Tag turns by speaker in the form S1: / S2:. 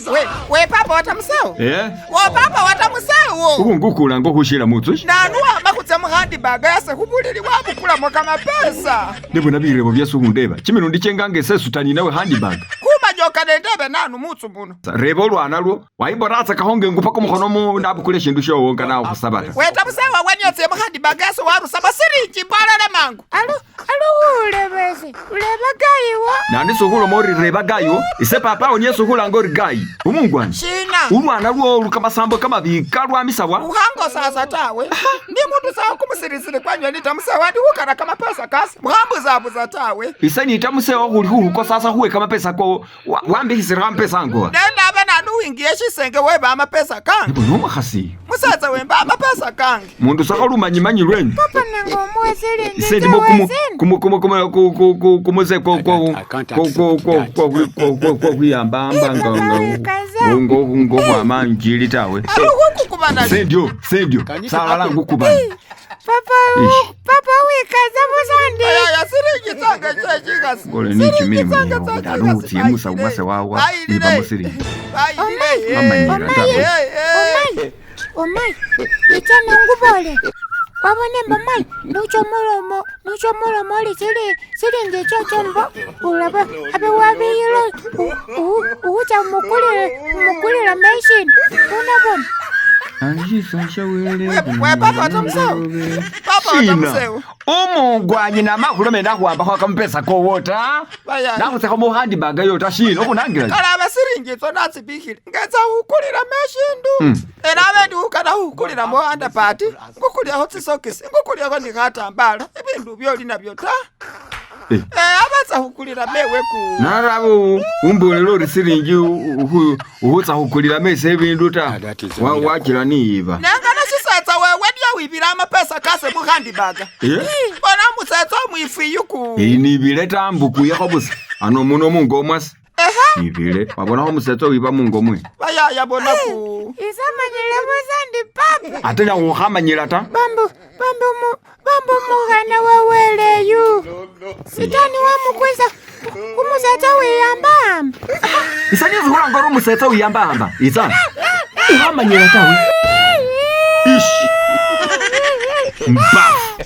S1: We, we papa watamusewo.
S2: Eh?
S1: Wo papa watamusewo.
S2: Ukhungukulanga khushila mutsu shi?
S1: Nanu wama khutsa mu handbag yase khubulili wabukulamo kamapesa.
S2: Nibona birebo byesi khundeba. Chimilundi chenganga ese esutani nawe handbag.
S1: Khumanyoka nendebe nanu mutsu muno.
S2: Reba olwana lwo. Waimboratsakakho nga engupa kumukhono mu nabukula eshindu showo nga nakhusaba ta.
S1: Wetamusewo weniyo tsie mu handbag yase warusamo siringi mbolele mangu.
S3: Alo alo ulebese uleba gayiwo.
S2: Nandi sukhuloma ori reba gayiwo, ise papawo niye sukhulanga ori gayi. Umungwana.
S1: Shina.
S2: Ulwana lwowo lu kamasambo kamabi kalwamisabwa.
S1: Ukhangosasa tawe. Ni mundu sawo kumusirisiri kwanywe nitamusewo andi khukana kamapesa kase. Mukhambuzabuza tawe.
S2: Ise nitamusewo khuli khukhukosasa khuwe kamapesa kowo wambikhisile kamapesa angowa.
S1: Nenaba nanu wingiye shisenge weba amapesa kange.
S2: Nibona omukhasi.
S1: Musetsa wemba amapesa kange.
S2: Mundu sakho lumanyimanyi lwenyu.
S3: Papa nange omuwe silingi
S2: Ise ndimo kumu
S3: tewesina.
S2: kumu kumu kumu ku ku ku kumuze ko ko ko ko ko ko ko ko ko khwiyambamba nga nga ngo ngo khwama njili tawe.
S1: Ali khukukubana.
S2: Sendyo sendyo salala ngukubana.
S3: Papa
S2: Ish.
S3: papa wikaza busandi.
S1: Ayaya siringi tsange tsechikhasi.
S2: Ngole ni chimilimo ndanu utsiye musawu mwase wawa niba musiringi. Amanyira tawe.
S3: Omayi omayi itsa nangubole wabone mbo mayi nucho mulomo nucho mulomo oli sili silingi chocho mbo ulaba abe wabiyilo uwucha umukulile umukulila meshindu unabona.
S1: We papa watamusewo. Papa watamusewo.
S2: Umungwanyi namakhulome nakhuwambakho kamapesa kowo ta.
S1: Bayaya.
S2: Nakhutsekho mu handbag yo ta shina okhunangila.
S1: Kalaba siringi tso natsibikhile ngetsa khukulilamo eshindu ela abe ndi khukana khukulilamo handapati ngukulilakho tsisokisi ngukulilakho ni khatambala ibindu byoli nabyo ta
S2: Eh.
S1: abatsa khukulilamo ewe ku
S2: Naraba umbolele ori siringi ukhutsa khukulilamo ese ibindu ta. Wakila niyiba.
S1: nengana shisetsa wewe niyo wibila amapesa kase mu handbag
S2: Eh?
S1: bona musetsa omwifwiyu ku
S2: Nibile ta mbukuyekho busa. Ano muno mungo mwase.
S1: ehe
S2: Nibile. Wabonakho umusetsa wiba mungo mwe.
S1: bayaya bona ku
S3: Isamanyile busandi papa.
S2: Ate nyakukhamanyila ta.
S3: Bambu bambu mu bambu mukhana waweleyu sitani wamukwisa kumusetsa wiyambahamba.
S2: Isa niyo sikhulanga ori umusetsa wiyambahamba. Isa. Ukhamanyila tawe. Ish. Mbafu.